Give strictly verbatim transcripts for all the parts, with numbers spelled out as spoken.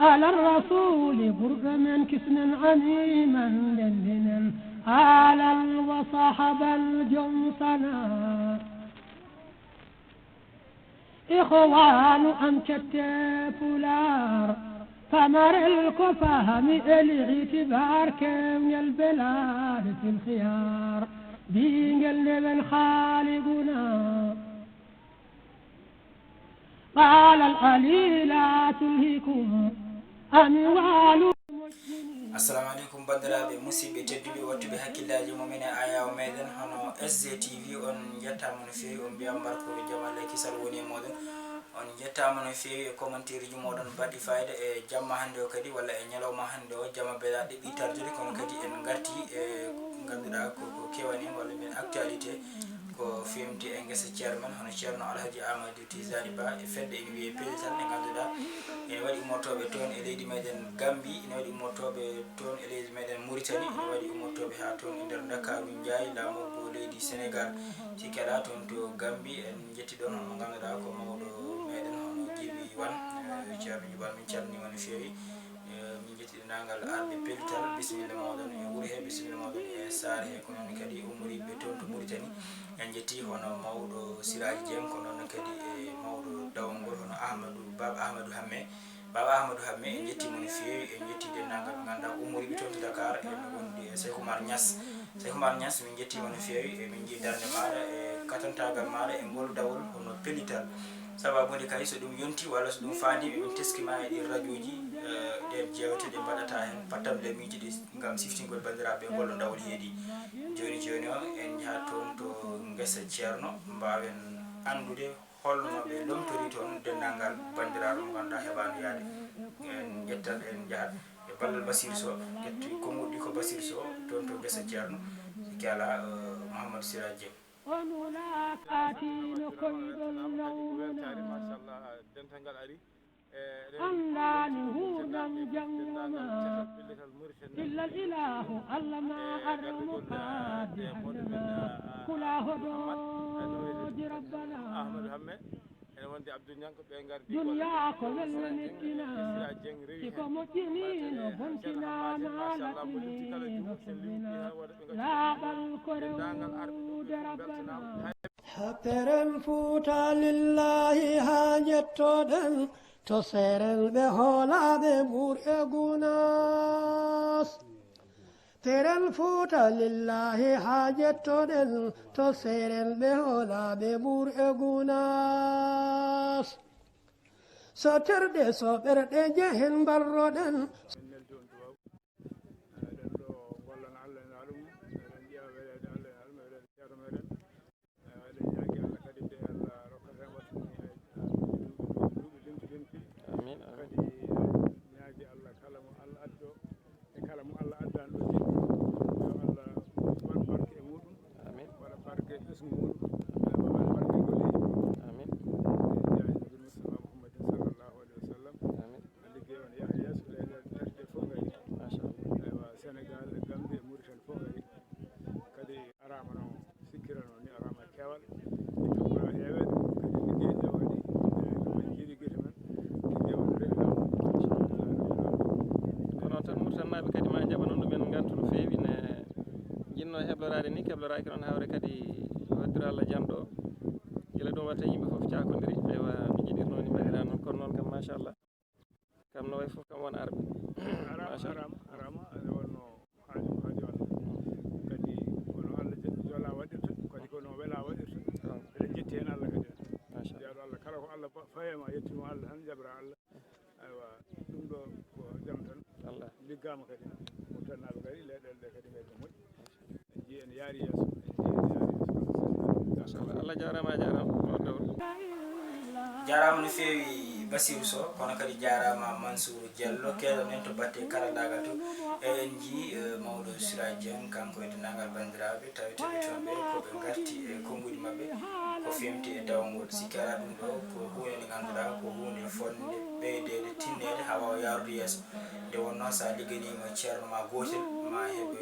Ala rasuli ɓurɗo men kisnen amiman ndendinen alal wa sahabal jom sana. Ikhwanu am cette pular pamarel ko fahami el itibar kewngel belade fil khiyar bingel ndewen khaliguna. Qala al ali la tulhikum amwalu. Assalamu aleykum, banndiraaɓe musidɓe tedduɓe, wattuɓe hakkillaaji mumen e ayaw meɗen hono S J T V, on njettaama no feewi, on mbiyama mbarko jam Allah e kisal woni e mooɗon. On njettaama no feewi e commentaire ji mooɗon baɗɗi fayida e jamma hannde o kadi, walla e ñalawma hannde o, jamma beela ɗeɓɓi tardude, kono kadi en ngarti e ngannduɗaa ko, ko kewan en, walla mbiyen actualité, ko fewti e ngesa ceerno men, hono Ceerno Alhaji Amadou Tijani Ba, e fedde ene wiyee Pellital, nde ngannduɗaa ene waɗi ummotooɓe toon e leydi meɗen Gambi, ene waɗi ummotooɓe toon e leydi meɗen Mauritanie, ene waɗi ummotooɓe haa toon e nder Ndakaaru Njaay, laamorgo leydi Sénégal. Sikke alaa toon to Gambi, en njetti ɗoon hono ngannduɗaa ko mawɗo meɗen hono Jibi Wan, eh, Ceerno Jibi Wan, min calminii mo no feewi. Eh, min njetti denndaangal arɓe Pellital, bisimilla mooɗon e wuro he, bisimilla mooɗon e saare he, ko noon kadi ummoriiɓe toon to Mauritanie. En njetti hono mawɗo Siraji Dieng, ko noon kadi e mawɗo dawol ngol, hono Ahmadou, Baba Ahmadou Hamme. Baba Ahmadou Hamme, en njettiima no feewi, en njetti denndaangal ɓe ngannduɗaa ummoriiɓe toon to Dakar, en wondi e Cheikh Oumar Niass. Cheikh Oumar Niass, min njettiima no feewi, e min njii darnde maaɗa e katantaagal maaɗa e ngol dawol hono Pellital. Sababu nde kadi, so ɗum yonti walla so ɗum faandiima, emin teski ma e ɗi rajooji, eh, ɗeen jeewte ɗe mbaɗata heen pattam lemiiji ɗi ngam siftingol banndiraaɓe ngol ɗo dawol heedi. Jooni jooni o, en njahat toon to ngesa Ceerno, mbaawen anndude holno ɓe lomtori toon denndaangal banndiraaɓe mo ngannduɗaa heɓaano yahde. En njettat, en njahat e ballal Basir Sow, ƴetti konnguɗi ko Basir Sow toon to ngesa Ceerno, sikke alaa, eh, Mouhamadou Siraji Dieng. On wulaa kaatiino koyɗol nawmuna. Anndaani nguurndam jaŋngo ma. Illa l ilahu Allah ma arno mokkaade hannde ma. Kula hoɗooji rabbana. Ene wonde Abdou Niang ko ɓe ngardi. Duniya ko welna neɗɗina. Si ko moƴƴini no bontina, na laɓɓini no sellina. Laaɓal ko rewde rabbana. Happeren Fuuta lillahi haa njettoɗen to seeren ɓe hoolaaɓe Mbuur e Gunaas. Teren Fuuta lillahi haa njettoɗen to seeren ɓe hoolaaɓe Mbuur e Gunaas. So terɗe so ɓerɗe njehen mbarroɗen. Eɗen ɗo gollana Allah e laaɗum, eɗen ƴeewa weleede Allah e laaɗum, eɗen ceerno meɗen. Eɗen ñaagi Allah kadi nde Allah rokkata en wattu ni e duuɓi, duuɓi, duuɓi limti, limti. Amin, amin. Kadi ñaagi Allah kala mo Allah addo e kala mo Allah addani ɗo jikku, yo Allah waɗ barke e muɗum. Amin. Waɗa barke e ɓesngu muɗum. Waɗa barke e golleeji muɗum. Amin. Jaayi Nabi Mustafa Muhammadin sallallahu alaihi wasallam. Amin. Liggey on yaha yeeso, leyɗe tati ɗe fof ngari. Machallah. Eywa, Sénégal, Gambie, Mauritanie fof ngari. Kadi araama no sikkirano ni, araama e keewal. Ɓura heeweede, kadi liggey ɗe waɗi, eh, ko men jiiɗi gite men. Liggey on rewi law. Ko noon tan, Mauritanie naaɓe kadi ma njaɓa noon ɗumen ngantu no feewi, ne jinno hebloraade ni, kebloraaki noon hawre kadi waddira Allah janɗo. Gila ɗum watta yimɓe fof cakondiri, eywa, mi jiɗirno ni mbaɗira noon, kono noon kam machallah. Kam no wayi fof kam won arɓe. Araama, machallah. Araama, araama, ene wonno haaju, haaju Allah. Kadi kono Allah jo-, jola waɗirta, kadi kono wela waɗirta. Eɗen jetti heen Allah kadi. Machallah. Jaaɗo Allah, kala ko Allah ba-, faye ma, yettima Allah tan, jaɓra Allah. Aywa, ɗum ɗo ko jam tan. Allah. Liggaama kadi. Mauritanie naaɓe ngari, leyɗeele ɗe kadi ngari no moƴƴi. En njii en yaari yeeso, en njii en yaari yeeso. Machallah. Allah jaaraama, a jaaraama, Mamadou Daoud. Jaaraama no feewi Basirou Sow, kono kadi jaaraama Mansour Diallo, keeɗo men to batte karallaagal to. E en njii, eh, mawɗo Siraji Dieng, kanko e denndaangal banndiraaɓe taweteeɓe toon ɓe, ko ɓe ngarti e konnguɗi maɓɓe, ko feewti e dawol ngol. Sikke alaa ɗum ɗo ko huunde nde ngannduɗaa ko huunde fotnde ɓeydeede, tinneede haa waawa yaarude yeeso. Nde wonnoo so a ligganiima ceerno ma gootel, ma heɓ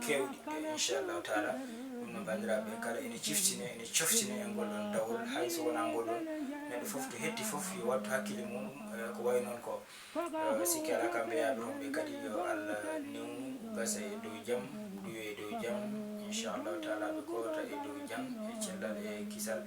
keewɗi, e inchallahu taala. Ɗum noon, banndiraaɓe, kala ene ciftine, ene coftine e ngol ɗoon dawol, hay so wonaa ngol ɗoon, neɗɗo fof to hetti fof yo wattu hakkille mum, e Ko wayi noon ko, eh, sikki alaa, kamɓe yaaɓe honɓe kadi, yo Allah newnu gasa e dow jam, duwe e dow jam, inchallahu taala, ɓe koota e dow jam e cellal e kisal.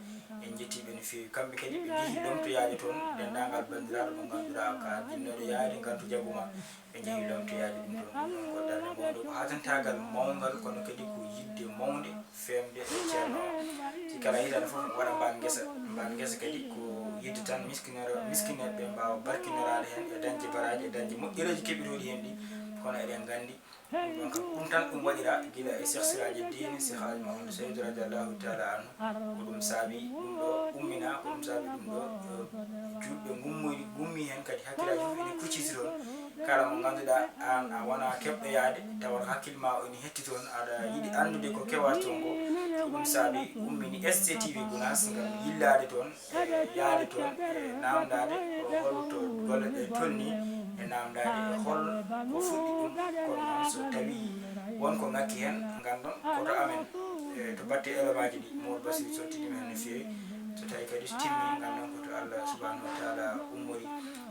En njettii ɓe no feewi. Kamɓe kadi ɓe njehii lomtoyaade toon denndaangal banndiraaɗo mo ngannduɗaa ka jinnooɗo yaade ngantu jaguma, ɓe njehii lomtoyaade ɗum toon. Ɗum ɗoon ko darnde mawnde, ko haatantaagal mawngal, kono kadi ko yiɗde mawnde feemde e ceerno o. Si kala hitaande fof waɗa mbaan ngesa, mbaan ngesa kadi ko yiɗde tan miskinere-, miskineeɓe ɓe mbaawa barkinoraade heen e dañde baraaji, e dañde moƴƴereeji keɓirooɗi heen ɗi, kono eɗen nganndi ɗum ɗoon kam, ɗum tan ɗum waɗiraa gila e Cheikh Siraji Dine, Cheikh Alhaji Mahamadou Seydou radiallahu taala anhu, ko ɗum saabi ɗum ɗo umminaa, ko ɗum saabi ɗum ɗo, eh, juulɓe ngummoyi, ngummi heen kadi hakkillaaji fof ene kucciti toon. Kala mo ngannduɗaa aan a wonaa keɓɗo yaade, tawa hakkille maa o ene hetti toon, aɗa yiɗi anndude ko kewata toon ko, ko ɗum saabi ummini S T T V Gunaas ngam yillaade toon, e yaade toon, e naamndaade ko hol to golle ɗe tolnii, e naamndaade e hol ko fuɗɗi ɗum. Kono noon, so tawii won ko ngakki heen, nganndon ko to amen, e to batte elomaaji ɗi, Mawɗo Basiru sottinii men no feewi. So tawii kadi so timmi, nganndon ko to Allah subhanahu wa taala ummori.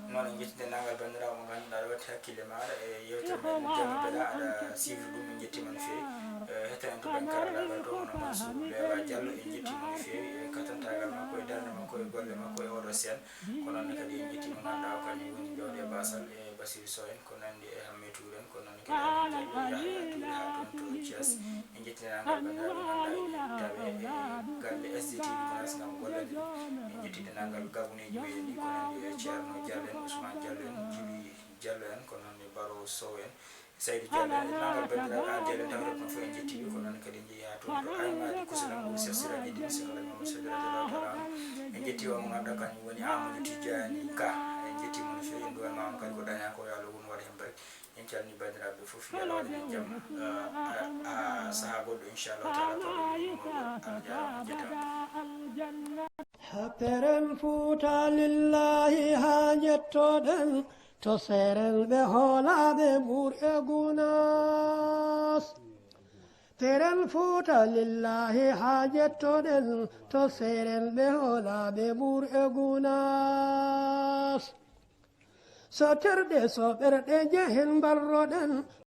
Noon en njetti denndaangal banndiraaɓe mo ngannduɗaa aɗa watti hakkille maaɗa e yeewtere men Jamma Bela, aɗa suivre ɗum, en njettiima no feewi. Eh, hettani en to bannge karallaagal to, hono Mansour Lewa Diallo, en njettiima no feewi e katantaagal makko, e darnde makko, e golle makko e oɗo seen. Ko noon ne kadi en njettiima ngannduɗaa o kañum woni jooɗo e baasal, e Basiru Sow en, ko nanndi e Hamme Touré en, ko noon ne kadi Amin Diallo, Yahya Touré haa toon to Thiès. En njettii denndaangal banndiraaɓe ngannduɗaa ene tawe e galle S D T Gunaas ngam gollande ɗum. En njettii denndaangal gabuneeji meɗen ɗi, ko nanndi e Ceerno Diallo en, Ousmane Diallo en, Djibi Diallo en, ko noon ne Baro Sow en, Saydou Diallo en, e denndaangal banndiraaɓe Aali Diallo en, tawrete ɗum fof en njettii ɓe, ko noon kadi en njehi haa toon to Aymaadi Kusulam, wuro Cheikh Siraji Dine, Cheikh Alhaji Mamadou Seydou radiallahu taala anhu. En njettii o mo ngannduɗaa kañum woni Amadou Tidiani Ka. En njettii mo no feewi, en nduwanii mo kadi ko dañaa ko, yo Allah won waɗa heen barke. En calminii banndiraaɓe fof, yo Allah waɗan en jam. Ah, ah, ah, sahaa goɗɗo, inchallahu taala, ko ɗum woni mo. Allah jaaraama, on njettaama. Peren Fuuta lillahi haa njettoɗen, to seeren ɓe hoolaaɓe Mbuur e Gunaas. Peren Fuuta lillahi haa njettoɗen, to seeren ɓe hoolaaɓe Mbuur e Gunaas. So terɗe so ɓerɗe njehen mbarroɗen,